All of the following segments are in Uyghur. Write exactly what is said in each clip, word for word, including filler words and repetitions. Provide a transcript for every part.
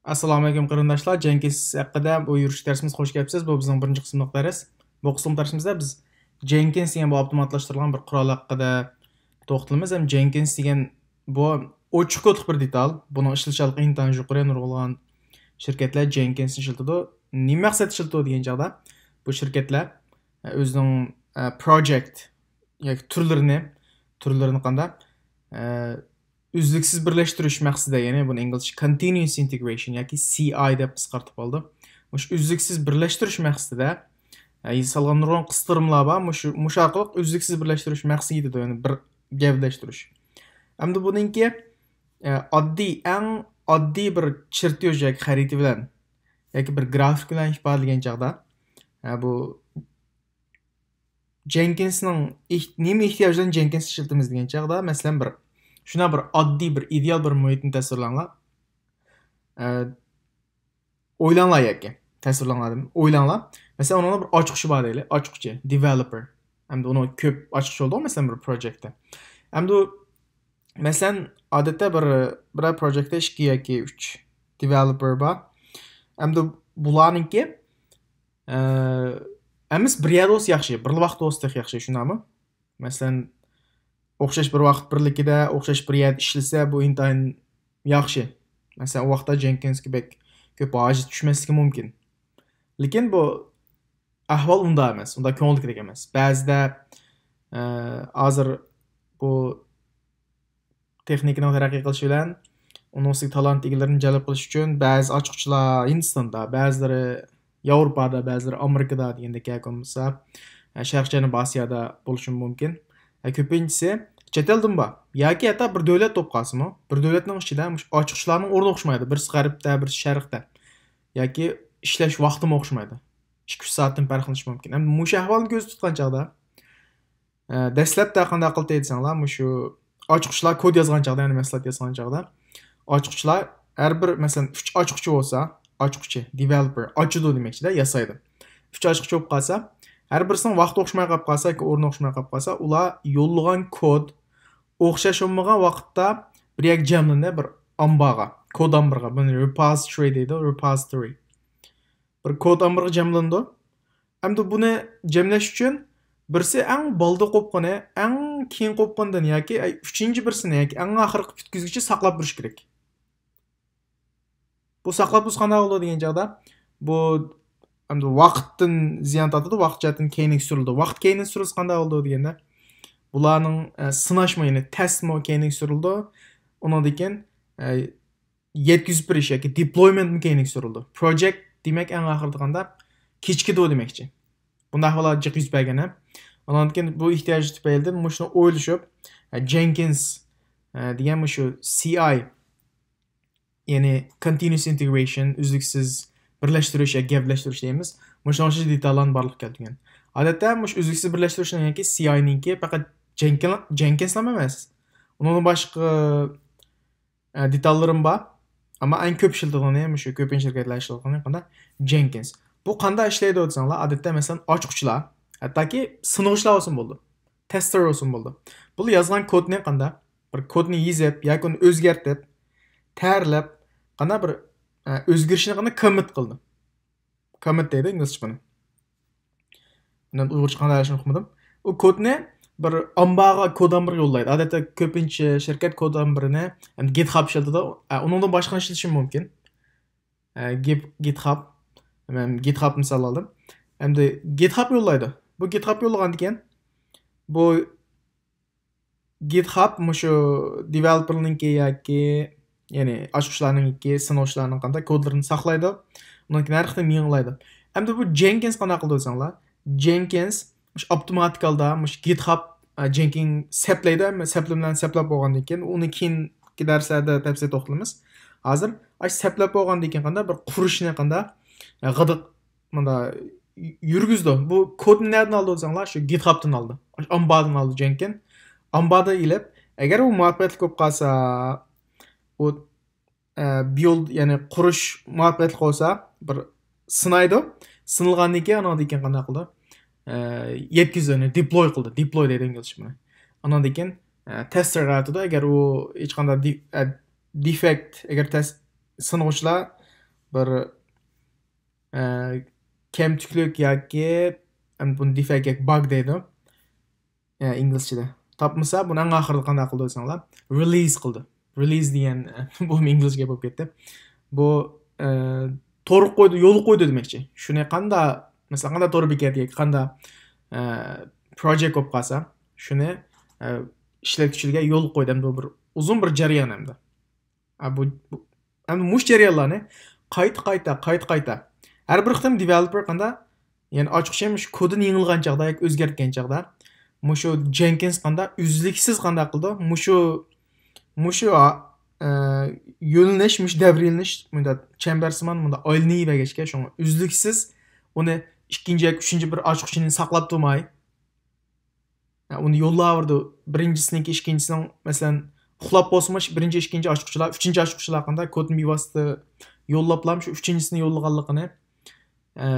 ئەسسالامۇئەلەيكۇم قېرىنداشلار، جېنكىنس ھەققىدە بۇ يۈرۈش دەرسىمىز. خوش كەپسىز. بۇ بىزنىڭ بىرىنچى قىسىملىق دەرس. بۇ قىسىم دەرسىمىزدە بىز جېنكىنس دېگەن بۇ ئاپتوماتلاشتۇرۇلغان بىر قورال ھەققىدە توختىلىمىز. ھەم جېنكىنس دېگەن بۇ ئوچۇق كودلۇق بىر دېتال. بۇنىڭ ئىشلىتىشچانلىقى ئىنتايىن يۇقىرى، نۇرغۇنلىغان شىركەتلەر جېنكىنسنى ئىشلىتىدۇ. نېمە مەقسەتتە ئىشلىتىدۇ دېگەن چاغدا، بۇ شىركەتلەر ئۆزىنىڭ پروجېكت ياكى تۈرلىرىنى، تۈرلىرىنى قانداق، ئۈزلۈكسىز بىرلەشتۈرۈش مەقسىتىدە، يەنى بۇنى ئىنگلىزچە continuous integration ياكى سى ئاي دەپ قىسقارتىپ ئالدۇق. مۇشۇ ئۈزلۈكسىز بىرلەشتۈرۈش مەقسىتىدە، ئە، يېزىپ سالغان نۇرغۇن قىستۇرمىلار بار. مۇشۇ، مۇشۇ ئارقىلىق ئۈزلۈكسىز بىرلەشتۈرۈش مەقسىتىدە، يەنى بىر گەۋدىلەشتۈرۈش. ئەمدى بۇنىڭكى، ئە، ئاددىي، ئەڭ ئاددىي بىر چېرتيوژ ياكى خەرىتە بىلەن ياكى بىر گرافىك بىلەن ئىپادىلىگەن چاغدا، ئە، بۇ جېنكىنسنىڭ ئېھ-، نېمە ئېھتىياجىدىن جېنكىنس ئىشلىتىمىز دېگەن چاغدا، مەسىلەن، بىر، شۇنداق بىر ئاددىي، بىر ئىدېئال بىر مۇھىتنى تەسۋىرلەڭلار. ئە، ئويلاڭلار ياكى. تەسۋىرلەڭلار دېدىم. ئويلاڭلار. مەسىلەن، ئۇنىڭدا بىر ئاچقۇچى بار دەيلى. ئاچقۇچى، دېۋېلوپېر. ئەمدى ئۇنىڭ كۆپ ئاچقۇچى بولىدۇ، مەسىلەن، بىر پروجېكتتا. ئەمدى، مەسىلەن، ئادەتتە بىر، بىرەر پروجېكتتا ئىككى ياكى ئۈچ دېۋېلوپېر بار. ئەمدى بۇلارنىڭكى ئە، ئەمىسە بىر يەردە بولسا ياخشى، بىرلا ۋاقىتتا بولسا تېخى ياخشى، شۇنداقمۇ؟ مەسىلەن، ئوخشاش بىر ۋاقىت بىرلىكىدە، ئوخشاش بىر يەردە ئىشلىسە، بۇ ئىنتايىن ياخشى. مەسىلەن، ئۇ ۋاقىتتا جېنكىنسكە بەك كۆپ ھاجەت چۈشمەسلىكى مۇمكىن. لېكىن بۇ ئەھۋال ئۇنداق ئەمەس، ئۇنداق كۆڭۈلدىكىدەك ئەمەس. بەزىدە، ئە، ھازىر بۇ تېخنىكىنىڭ تەرەققىي قىلىشى بىلەن ئۇنىڭ ئۈستىگە تالانت ئىگىلىرىنى جەلپ قىلىش ئۈچۈن بەزى ئاچقۇچىلار ھىندىستاندا، بەزىلىرى ياۋروپادا، بەزىلىرى ئامېرىكىدا دېگەندەك ياكى بولمىسا، شەرقىي جەنۇبىي ئاسىيادا بولۇشىمۇ مۇمكىن. كۆپىنچىسى چەت ئەلدىن بار ياكى ھەتتا بىر دۆلەت بولۇپ قالسىمۇ، بىر دۆلەتنىڭ ئىچىدە مۇشۇ ئاچقۇچلارنىڭ ئورنى ئوخشىمايدۇ. بىرسى غەربتە، بىرسى شەرقتە. ياكى ئىشلەش ۋاقتىمۇ ئوخشىمايدۇ. ئىككى ئۈچ سائەتتىن پەرقلىنىشى مۇمكىن. ئەمدى مۇشۇ ئەھۋالنى كۆزدە تۇتقان چاغدا، ئە، دەسلەپتە قانداق قىلدى دېسەڭلار، مۇشۇ ئاچقۇچلار كود يازغان چاغدا، يەنى مەھسۇلات يازغان چاغدا، ئاچقۇچلار ھەر بىر، مەسىلەن، ئۈچ ئاچقۇچى بولسا، ئاچقۇچى، دېۋېلوپېر، ئاچىدۇ دېمەكچىدە، ياسايدۇ. ئۈچ ئاچقۇچى بولۇپ قالسا، ھەر بىرسىنىڭ ۋاقتى ئوخشىماي قاپ قالسا ياكى ئورنى ئوخشىماي قاپ قالسا، ئۇلار يوللىغان كود ئوخشاش بولمىغان ۋاقىتتا بىر يەرگە جەملىنىدۇ، بىر ئامبارغا، كود ئامبىرىغا، بۇنى رېپوزىتورى دەيدۇ، رېپوزىتورى. بىر كود ئامبىرىغا جەملىنىدۇ. ئەمدى بۇنى جەملەش ئۈچۈن بىرسى ئەڭ بالدۇر قوپقىنى، ئەڭ كېيىن قوپقىنىدىن ياكى ئۈچىنچى بىرسىنى ياكى ئەڭ ئاخىرقى پۈتكۈزگۈچە ساقلاپ تۇرۇش كېرەك. بۇ ساقلاپ تۇرسا قانداق بولىدۇ دېگەن چاغدا، بۇ ئەمدى ۋاقىتتىن زىيان تارتىدۇ، ۋاقىت جەھەتتىن كەينىگە سۈرۈلىدۇ. ۋاقىت كەينىگە سۈرۈلسە قانداق بولىدۇ دېگەندە، بۇلارنىڭ، ئە، سىناشمۇ، يەنى تەستمۇ كەينىگە سۈرۈلىدۇ. ئۇنىڭدىن كېيىن، ئە، يەتكۈزۈپ بېرىش ياكى دېپلويمېنتمۇ كەينىگە سۈرۈلىدۇ. پروجېكت دېمەك ئەڭ ئاخىرىدا قانداق؟ كېچىكىدۇ دېمەكچى. بۇنداق ئەھۋاللار جىق يۈز بەرگەن ھەم. ئۇنىڭدىن كېيىن بۇ ئېھتىياج تۈپەيلىدىن مۇشۇنى ئويلىشىپ، ئە، جېنكىنس، ئە، دېگەن مۇشۇ سى ئاي، يەنى continuous integration، ئۈزلۈكسىز بىرلەشتۈرۈش ياكى گەۋدىلەشتۈرۈش دەيمىز. مۇشۇنىڭ ئىچىدە دېتاللارنى بارلىققا كەلتۈرگەن. ئادەتتە مۇشۇ ئۈزلۈكسىز بىرلەشتۈرۈشنىڭ ياكى سى ئاينىڭكى پەقەت جېنكىن-، جېنكىنسلام ئەمەس. ئۇنىڭدىن باشقا، ئە، دېتاللىرىمۇ بار. ئەمما ئەڭ كۆپ ئىشلىتىدىغىنى، مۇشۇ كۆپىنچە شىركەتلەر ئىشلىتىدىغىنى قانداق؟ جېنكىنس. بۇ قانداق ئىشلەيدۇ دېسەڭلار، ئادەتتە مەسىلەن ئاچقۇچلار، ھەتتاكى سىنىغۇچىلار بولسۇن بولىدۇ. تېستېر بولسۇن بولىدۇ. بۇلار يازغان كودنى قانداق؟ بىر كودنى يېزىپ ياكى ئۇنى ئۆزگەرتىپ، تەرلەپ، قانداق بىر، ئە، ئۆزگىرىشنى قانداق كوممىت قىلىدۇ. كوممىت دەيدۇ ئىنگلىزچە بۇنى. مەن ئۇيغۇرچە قانداق دېيىشىنى ئۇقمىدىم. ئۇ كودنى بىر ئامبارغا، كود ئامبىرىغا يوللايدۇ. ئادەتتە كۆپىنچە شىركەت كود ئامبىرىنى، ئەمدى گىتخاب ئىشلىتىدۇ. ئە، ئۇنىڭدىن باشقىنى ئىشلىتىشى مۇمكىن. ئە، گىپ-، گىتخاب. مەن گىتخاب مىسال ئالدىم. ئەمدى گىتخاب يوللايدۇ. بۇ گىتخاب يوللىغاندىن كېيىن، بۇ گىتخاب مۇشۇ دېۋېلوپېرنىڭكى ياكى، يەنى ئاچقۇچلارنىڭكى، سىنىغۇچىلارنىڭ قانداق كودلىرىنى ساقلايدۇ. ئۇنىڭ كېيىن ھەر قېتىم يېڭىلايدۇ. ئەمدى بۇ جېنكىنس قانداق قىلىدۇ دېسەڭلار؟ جېنكىنس مۇشۇ ئاپتوماتىك ھالدا مۇشۇ گىتخاب، ئە، جېنكىنس سەپلەيدۇ، ھەممە سەپلىمىلەرنى سەپلەپ بولغاندىن كېيىن، ئۇنى كېيىنكى دەرسلەردە تەپسىلىي توختىلىمىز. ھازىر ئاشۇ سەپلەپ بولغاندىن كېيىن قانداق بىر قۇرۇشنى قانداق، ئە، غىدىق مۇندا يۈرگۈزىدۇ. بۇ كودنى نەدىن ئالىدۇ دېسەڭلار، شۇ گىتخابتىن ئالىدۇ. ئاشۇ ئامباردىن ئالىدۇ جېنكىن. ئامباردىن ئېلىپ، ئەگەر ئۇ مۇۋەپپەقىيەتلىك بولۇپ قالسا، ئۇ، ئە، بىيولد، يەنى قۇرۇش مۇۋەپپەقىيەتلىك بولسا، بىر سىنايدۇ. سىنىلغاندىن كېيىن، ئانىڭدىن كېيىن قانداق قىلىدۇ؟ ئە، يەتكۈزىدۇ، يەنى دېپلوي قىلىدۇ. دېپلوي دەيدۇ ئىنگلىزچە بۇنى. ئانىڭدىن كېيىن، ئە، تېستېرغا ئەۋەتىدۇ. ئەگەر ئۇ ھېچقانداق دې-، ئە، دېفېكت، ئەگەر تەس-، سىنىغۇچىلار بىر ئە، كەمتۈكلۈك ياكى، ئەم، بۇنى دېفەكت ياكى باگ دەيدۇ. ئە، ئىنگلىزچىدە. تاپمىسا، بۇنى ئەڭ ئاخىرىدا قانداق قىلىدۇ دېسەڭلار؟ رېلىز قىلىدۇ. رېلىز دېگەن، بۇمۇ ئىنگلىزچە گەپ بولۇپ كەتتى. بۇ، ئە، تورغا قويدى، يولغا قويدى دېمەكچى. شۇنى قاندا، مەسىلەن، قاندا تور بېكەت ياكى قاندا، ئە، پروجېكت بولۇپ قالسا، شۇنى، ئە، ئىشلەتكۈچىلەرگە يولغا قويدى. ئەمدى بۇ بىر ئۇزۇن بىر جەريان ئەمدى. ئە، بۇ، بۇ، ئەمدى مۇشۇ جەريانلارنى قايتا، قايتا، قايتا، قايتا. ھەر بىر قېتىم دېۋېلوپېر قاندا، يەنى ئاچقۇچى مۇشۇ كودىنى يېڭىلىغان چاغدا ياكى ئۆزگەرتكەن چاغدا، مۇشۇ جېنكىنس قاندا ئۈزلۈكسىز قانداق قىلىدۇ؟ مۇشۇ، مۇشۇ، ئە، يۆنىلىش، مۇشۇ دەۋرىيلىنىش، مۇنداق چەمبەرسىمان، مۇنداق ئايلىنىۋەرگەچكە، شۇڭا ئۈزلۈكسىز ئۇنى ئىككىنچى ياكى ئۈچىنچى بىر ئاچقۇچىنى ساقلاپ تۇرماي، ئۇنى يوللاۋېرىدۇ. بىرىنچىسىنىڭكى ئىككىنچىسىنىڭ، مەسىلەن، ئۇخلاپ بولسىمۇ، بىرىنچى، ئىككىنچى ئاچقۇچىلار، ئۈچىنچى ئاچقۇچىلار قانداق كودنى بىۋاسىتە يوللاپلا، شۇ ئۈچىنچىسىنى يوللىغانلىقىنى، ئە،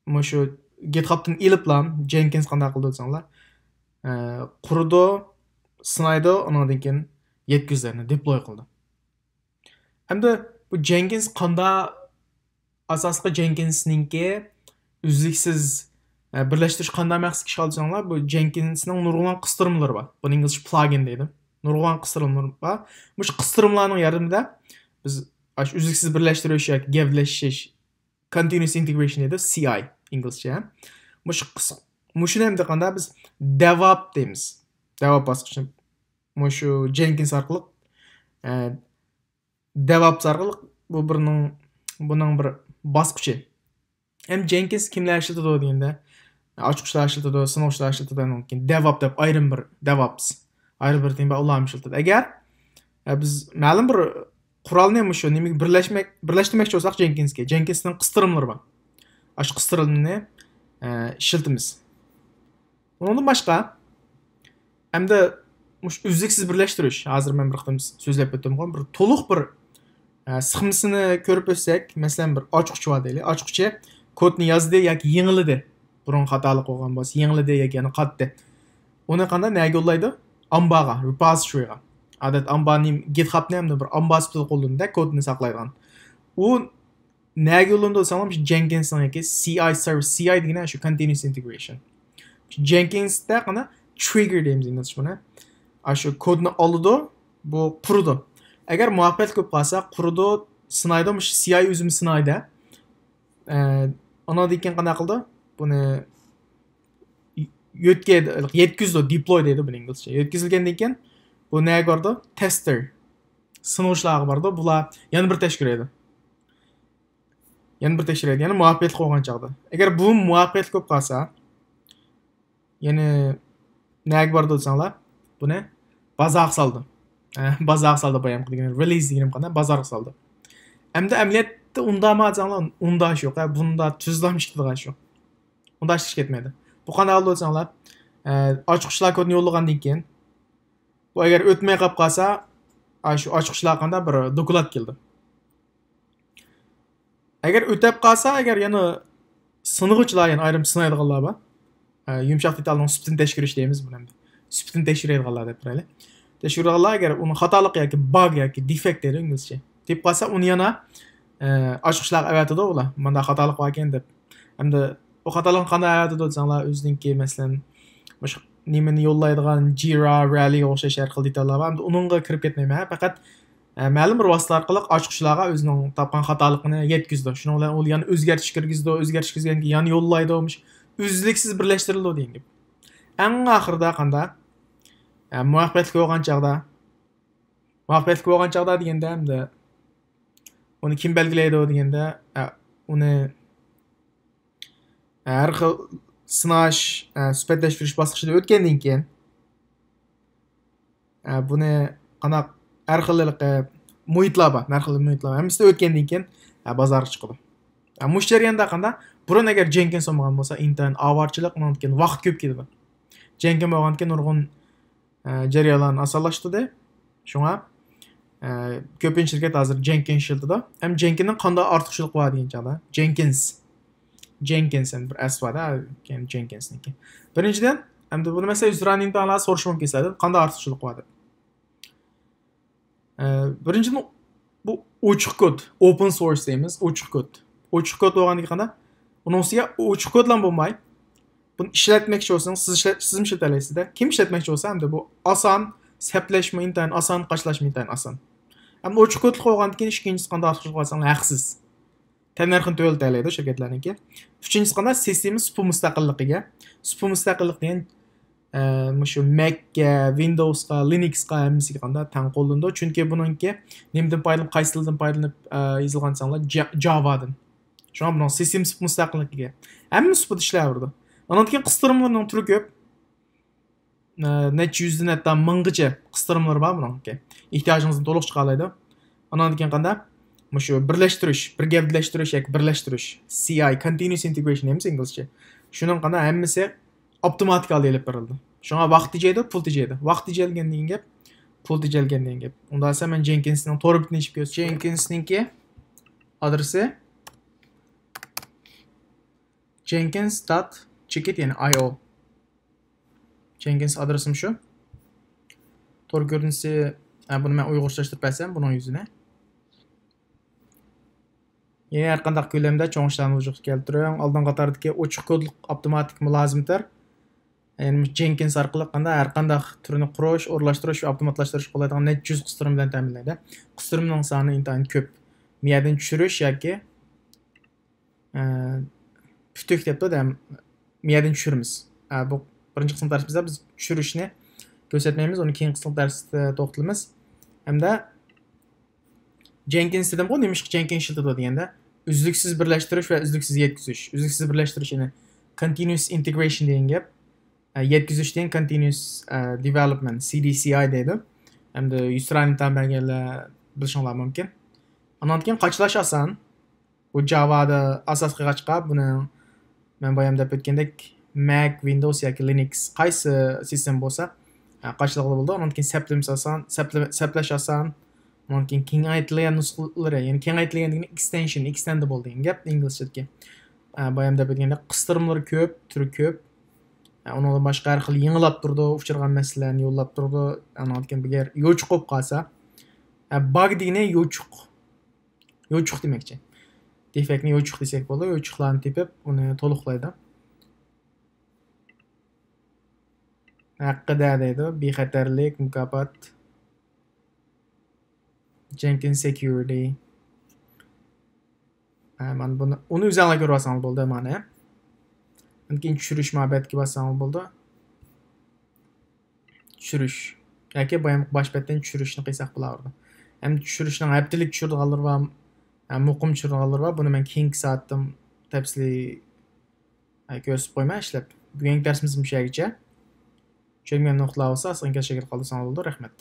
مۇشۇ گىتخابتىن ئېلىپلا، جېنكىنس قانداق قىلىدۇ دېسەڭلار، ئە، قۇرىدۇ، سىنايدۇ، ئۇنىڭدىن كېيىن يەتكۈزلەرنى دېپلوي قىلىدۇ. ئەمدى بۇ جېنكىنس قاندا، ئاساسلىقى جېنكىنسنىڭكى ئۈزلۈكسىز، ئە، بىرلەشتۈرۈش قانداق مەقسەتكە ئىشغال دېسەڭلار، بۇ جېنكىنسنىڭ نۇرغۇنلىغان قىستۇرمىلىرى بار. بۇنى ئىنگلىزچە پلاگىن دەيدۇ. نۇرغۇنلىغان قىستۇرمىلىرى بار. مۇشۇ قىستۇرمىلارنىڭ ياردىمىدە بىز ئاشۇ ئۈزلۈكسىز بىرلەشتۈرۈش ياكى گەۋدىلىشىش، كونتىنۇئۇس ئىنتېگرېيشن دەيدۇ، سى ئاي ئىنگلىزچە. مۇشۇ قىس-، مۇشۇنى ئەمدى قاندا بىز دېۋاپ دەيمىز. دېۋاپ باسقۇچىنى مۇشۇ جېنكىنس ئارقىلىق، ئە، دېۋاپس ئارقىلىق بۇ بىرنىڭ، بۇنىڭ بىر باسقۇچى. ھەم جېنكىنس كىملەر ئىشلىتىدۇ دېگەندە، ئاچقۇچلار ئىشلىتىدۇ، سۇنغۇچىلار ئىشلىتىدۇ، ئاندىن كېيىن دېۋاپ دەپ ئايرىم بىر دېۋاپس، ئايرىم بىر تېما ئۇلارمۇ ئىشلىتىدۇ. ئەگەر، ئە، بىز مەلۇم بىر قورالنى مۇشۇ نېمىگە بىرلەشمەك، بىرلەشتۈرمەكچى بولساق جېنكىنسكە، جېنكىنسنىڭ قىستۇرمىلىرى بار. ئاشۇ قىستۇرمىنى، ئە، ئىشلىتىمىز. ئۇنىڭدىن باشقا، ئەمدى مۇشۇ ئۈزلۈكسىز بىرلەشتۈرۈش، ھازىر مەن بىر قېتىم سۆزلەپ ئۆتتۈمغۇ، بىر تولۇق بىر، ئە، سىخمىسىنى كۆرۈپ ئۆتسەك، مەسىلەن، بىر ئاچقۇچى بار دەيلى. ئاچقۇچى كودنى يازدى ياكى يېڭىلىدى. بۇرۇن خاتالىق بولغان بولسا، يېڭىلىدى ياكى يەنە قاتتى. ئۇنى قانداق، نەگە يوللايدۇ؟ ئامبارغا، رېپوزىتورىغا. ئادەتتە ئامبارنى، گىتخابنى ھەمدە بىر ئامبار سۈپىتىدە قوللىنىدۇ، كودنى ساقلايدىغان. ئۇ نەگە يوللىنىدۇ دېسەڭلار، مۇشۇ جېنكىنسنىڭكى سى ئاي سېرۋىس، سى ئاي دېگىنى شۇ كونتىنۇئۇس ئىنتېگرېيشن. جېنكىنستا قانا ترىگگېر دەيمىز ئىنگلىزچە بۇنى. ئاشۇ كودنى ئالىدۇ، بۇ قۇرىدۇ. ئەگەر مۇۋەپپەقىيەتلىك بولۇپ قالسا، قۇرىدۇ، سىنايدۇ، مۇشۇ سى ئاي ئۆزىمۇ سىنايدۇ. ئە، ئۇنىڭدىن كېيىن قانداق قىلىدۇ؟ بۇنى يۆتكەيدۇ، يەتكۈزىدۇ، دېپلوي دەيدۇ بۇنى ئىنگلىزچە. يەتكۈزۈلگەندىن كېيىن بۇ نەگە بارىدۇ؟ تېستېر، سىنىغۇچىلارغا بارىدۇ. بۇلار يەنە بىر تەكشۈرىدۇ. يەنە بىر تەكشۈرىدۇ. يەنە مۇۋەپپەقىيەتلىك بولغان چاغدا. ئەگەر بۇ مۇۋەپپەقىيەتلىك بولۇپ قالسا، يەنە نەگە بارىدۇ دېسەڭلار، بۇنى بازارغا سالىدۇ. ئە، بازارغا سالىدۇ بايامقى دېگەن، رېلىز دېگىنىم قانداق، بازارغا سالىدۇ. ئەمدى ئەمەلىيەتتە ئۇنداقمۇ دېسەڭلار، ئۇنداق يوق. ئە، بۇندا تۈزلەم ئىشلىتىدىغان شۇ. ئۇنداق ئىشلىتىش كەتمەيدۇ. بۇ قانداق بولىدۇ دېسەڭلار، ئە، ئاچقۇچلار كودنى يوللىغاندىن كېيىن، بۇ ئەگەر ئۆتمەي قاپ قالسا، ئا، شۇ ئاچقۇچلار قانداق بىر دوكلات كېلىدۇ. ئەگەر ئۆتەپ قالسا، ئەگەر يەنە سىنىغۇچىلار، يەنە ئايرىم سىنايدىغانلار بار. ئە، يۇمشاق دېتالنىڭ سۈپىتىنى تەكشۈرۈش دەيمىز بۇنى ئەمدى. سۈپىتىنى تەكشۈرەيدىغانلار دەپ بېرەيلى. تەكشۈرىدىغانلار ئەگەر ئۇنى خاتالىق ياكى باگ ياكى دېفېكت دەيدۇ ئىنگلىزچە. دەپ قالسا، ئۇنى يەنە، ئە، ئاچقۇچلارغا ئەۋەتىدۇ ئۇلار. مانداق خاتالىق باركەن دەپ. ئەمدى ئۇ خاتالىقنى قانداق ئەۋەتىدۇ دېسەڭلار، ئۆزىنىڭكى، مەسىلەن، مۇشۇ نېمىنى يوللايدىغان جىرا، رەلىگە ئوخشاش ھەر خىل دېتاللار بار. ئەمدى ئۇنىڭغا كىرىپ كەتمەيمەن. پەقەت، ئە، مەلۇم بىر ۋاسىتە ئارقىلىق ئاچقۇچلارغا ئۆزىنىڭ تاپقان خاتالىقىنى يەتكۈزىدۇ. شۇنىڭ بىلەن ئۇ يەنە ئۆزگەرتىش كىرگۈزىدۇ، ئۆزگەرتىش كىرگۈزگەندىن كېيىن يەنە يوللايدۇ. مۇشۇ ئۈزلۈكسىز بىرلەشتۈرۈلىدۇ دېگەن گەپ. ئەڭ ئاخىرىدا قانداق؟ ئە، مۇۋەپپەقىيەتلىك بولغان چاغدا، مۇۋەپپەقىيەتلىك بولغان چاغدا دېگەندە، ئەمدى ئۇنى كىم بەلگىلەيدۇ دېگەندە، ئە، ئۇنى، ئە، ھەر خىل سىناش، ئە، سۈپەت تەكشۈرۈش باسقۇچىدا ئۆتكەندىن كېيىن، ئە، بۇنى قانداق، ھەر خىل ھېلىقى مۇھىتلار بار، ھەر خىل مۇھىتلار بار. ھەممىسىدە ئۆتكەندىن كېيىن، ئە، بازارغا چىقىدۇ. ئە، مۇشۇ جەرياندا قانداق؟ بۇرۇن ئەگەر جېنكىنس بولمىغان بولسا، ئىنتايىن ئاۋارىچىلىق، ئۇنىڭدىن كېيىن ۋاقىت كۆپ كېتىدۇ. جېنكىنس بولغاندىن كېيىن نۇرغۇن، ئە، جەريانلارنى ئاسانلاشتۇردى. شۇڭا، ئە، كۆپىنچە شىركەت ھازىر جېنكىنس ئىشلىتىدۇ. ھەم جېنكىنسنىڭ قانداق ئارتۇقچىلىقى بار دېگەن چاغدا، جېنكىنس. جېنكىنس، يەنە بىر ئەس بار-دە، كەينى جېنكىنسنىڭكى. بىرىنچىدىن، ئەمدى بۇنى مەسىلەن، يۈزتۇرا ئىمتىھانلاردا سورىشى مۇمكىن سىلەردىن، قانداق ئارتۇقچىلىقى بار دەپ. ئە، بىرىنچىدىن، بۇ ئوچۇق كود، ئوپېن سورس دەيمىز، ئوچۇق كود. ئوچۇق كود بولغاندىكىن قانداق؟ ئۇنىڭ ئۈستىگە ئوچۇق كودلا بولماي، بۇنى ئىشلەتمەكچى بولسىڭىز، سىز ئىشلەت-، سىزمۇ ئىشلىتەلەيسىز-دە. كىم ئىشلەتمەكچى بولسا، ھەمدە بۇ ئاسان، سەپلەشمۇ ئىنتايىن ئاسان، قاچىلاشمۇ ئىنتايىن ئاسان. ئەمما ئوچۇق كودلۇق بولغاندىكىن ئىككىنچىسى قانداق ئارتۇقچىلىق ئالساڭلار ھەقسىز. تەننەرخىنى تۆۋەنلىتەلەيدۇ شىركەتلەرنىڭكى. ئۈچىنچىسى قانداق؟ سىستېما سۇپا مۇستەقىللىقىگە. سۇپا مۇستەقىللىق دېگەن، ئە، مۇشۇ مەككە، ۋىندوۋسقا، لىنكسقا ھەممىسىگە قانداق تەڭ قوللىنىدۇ. چۈنكى بۇنىڭكى نېمىدىن پايدىلىنىپ، قايسى تىلدىن پايدىلىنىپ، ئە، يېزىلغان دېسەڭلار، جا-، جاۋادىن. شۇڭا بۇنىڭ سىستېما سۇپا مۇستەقىللىقىگە. ھەممە سۇپىدا ئىشلەۋېرىدۇ. ئانىڭدىن كېيىن قىستۇرمىلىرىنىڭ تۈرى كۆپ. ئە، نەچچە يۈزدىن ھەتتا مىڭغىچە قىستۇرمىلىرى بار بۇنىڭكى. ئېھتىياجىڭىزنى تولۇق چىقالايدۇ. ئانىڭدىن كېيىن قانداق؟ مۇشۇ بىرلەشتۈرۈش، بىر گەۋدىلەشتۈرۈش ياكى بىرلەشتۈرۈش، سى ئاي، Continuous Integration دەيمىز ئىنگلىزچە. شۇنىڭ قانداق ھەممىسى ئاپتوماتىك ھالدا ئېلىپ بېرىلىدۇ. شۇڭا ۋاقىت تېجەيدۇ، پۇل تېجەيدۇ. ۋاقىت تېجەلگەن دېگەن گەپ، پۇل تېجەلگەن دېگەن گەپ. ئۇنداق دېسە مەن جېنكىنسنىڭ تور بېتىنى ئېچىپ كۆرسىتىمەن. جېنكىنسنىڭكى ئادرېسى jenkins dot checkit، يەنى I O. جېنكىنس ئادرېسىم شۇ. تور كۆرۈنۈشى، ھە، بۇنى مەن ئۇيغۇرچىلاشتۇرۇپ بەرسەم، بۇنىڭ يۈزىنى. يەنە ھەر قانداق كۆلەمدە چوڭ ئىشلارنى ۋۇجۇدقا كەلتۈرۈڭ. ئالدىنقى قاتاردىكى ئوچۇق كودلۇق ئاپتوماتىك مۇلازىمەتلەر. يەنى جېنكىنس ئارقىلىق قانداق ھەر قانداق تۈرنى قۇرۇش، ئورۇنلاشتۇرۇش ۋە ئاپتوماتلاشتۇرۇشقا بولىدىغان نەچچە يۈز قىستۇرما بىلەن تەمىنلەيدۇ. قىستۇرمىنىڭ سانى ئىنتايىن كۆپ. مىيەدىن چۈشۈرۈش ياكى ئە، پۈتۈك دەپتۇ، دەم، مىيەدىن چۈشۈرىمىز. ئە، بۇ بىرىنچى قىسىم دەرسىمىزدە بىز چۈشۈرۈشنى كۆرسەتمەيمىز، ئۇنى كېيىنكى قىسىم دەرستە توختىلىمىز. ھەمدە جېنكىنس دېدىمغۇ، نېمىشقا جېنكىنس ئىشلىتىدۇ دېگەندە، ئۈزلۈكسىز بىرلەشتۈرۈش ۋە ئۈزلۈكسىز يەتكۈزۈش. ئۈزلۈكسىز بىرلەشتۈرۈش، يەنى continuous integration دېگەن گەپ. ئە، يەتكۈزۈش دېگەن continuous، ئە، development، C D C I دەيدۇ. ھەمدە يۇسرانى تام بەرگەنلەر بىلىشىڭلار مۇمكىن. ئانىڭدىن كېيىن قاچىلاش ئاسان. بۇ جاۋادا ئاساس قىلغاچقا، بۇنى مەن بايام دەپ ئۆتكەندەك، مەك، ۋىندوۋس ياكى لىنكس قايسى سىستېما بولسا، ھە، قاچىلىغىلى بولىدۇ. ئۇنىڭدىن كېيىن سەپلىمىسى ئاسان، سەپلە-، سەپلەش ئاسان. ئۇنىڭدىن كېيىن كېڭەيتىلگەن نۇسخىلىرى، يەنى كېڭەيتىلگەن دېگىنى ئېكستېنشن، ئېكستېندىبل دېگەن گەپ ئىنگلىزچىدىكى. ھە، بايام دەپ ئۆتكەندەك، قىستۇرمىلىرى كۆپ، تۈرى كۆپ. ھە، ئۇنىڭدىن باشقا ھەر خىل يېڭىلاپ تۇرىدۇ، ئۇچرىغان مەسىلىلەرنى يوللاپ تۇرىدۇ. ئانىڭدىن كېيىن بىر يوچۇق بولۇپ قالسا، ھە، باگ دېگىنى يوچۇق. يوچۇق دېمەكچى. دېفەكتنى يوچۇق دېسەك بولىدۇ. يوچۇقلارنى تېپىپ، ئۇنى تولۇقلايدۇ. ھەققىدە دەيدۇ. بىخەتەرلىك، مۇكاپات. Jenkins Security. ھە، مانا بۇنى، ئۇنى ئۆزۈڭلار كۆرۈۋالساڭلار بولدى، مانا. ئاندىن كېيىن چۈشۈرۈش مۇھەببەتكە باسساڭلار بولدى. چۈشۈرۈش. ياكى بايام باش بەتتىن چۈشۈرۈشنى قىلساق بولاۋېرىدۇ. ھەم چۈشۈرۈشنىڭ ھەپتىلىك چۈشۈرىدىغانلىرى بار، ھەم مۇقىم چۈشۈرىدىغانلىرى بار. بۇنى مەن كېيىنكى سائەتتىم تەپسىلىي، ھە، كۆرسىتىپ قويىمەن ئىشلەپ. بۈگۈنكى دەرسىمىز مۇشۇ يەرگىچە. چۈشەنمىگەن نۇقتىلار بولسا، ئاستىغا ئىنكاس شەكلىدە قالدۇرساڭلار بولىدۇ. رەھمەت.